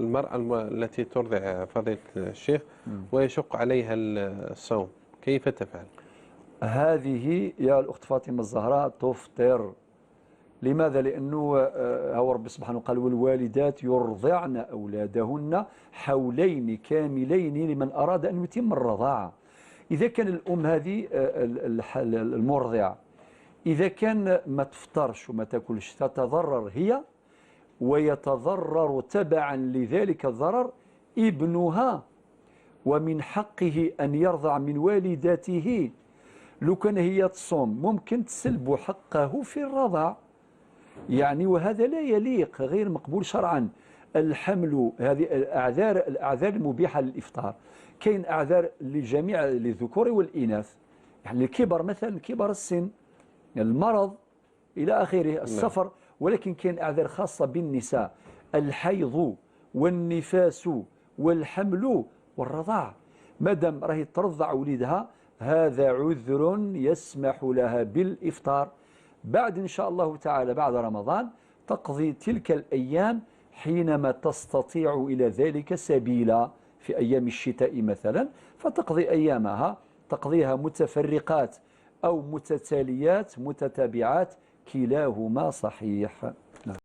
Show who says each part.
Speaker 1: المرأة التي ترضع فضيلة الشيخ ويشق عليها الصوم، كيف تفعل؟
Speaker 2: هذه يا الأخت فاطمة الزهراء تفطر. لماذا؟ لأنه هو رب سبحانه قال والوالدات يرضعن أولادهن حولين كاملين لمن أراد أن يتم الرضاعة. إذا كان الأم هذه المرضعة إذا كان ما تفطرش وما تاكلش تتضرر هي، ويتضرر تبعا لذلك الضرر ابنها، ومن حقه أن يرضع من والدته. لو كان هي تصوم ممكن تسلب حقه في الرضاع، يعني وهذا لا يليق، غير مقبول شرعا. الحمل، هذه الأعذار المبيحة للإفطار، كاين أعذار لجميع للذكور والإناث، يعني الكبر مثلا، كبر السن، المرض إلى آخره، السفر، ولكن كاين أعذار خاصة بالنساء، الحيض والنفاس والحمل والرضاع. مادام راهي ترضع وليدها هذا عذر يسمح لها بالإفطار. بعد إن شاء الله تعالى بعد رمضان تقضي تلك الأيام حينما تستطيع إلى ذلك سبيلا، في أيام الشتاء مثلا فتقضي أيامها، تقضيها متفرقات أو متتاليات متتابعات، كلاهما صحيح.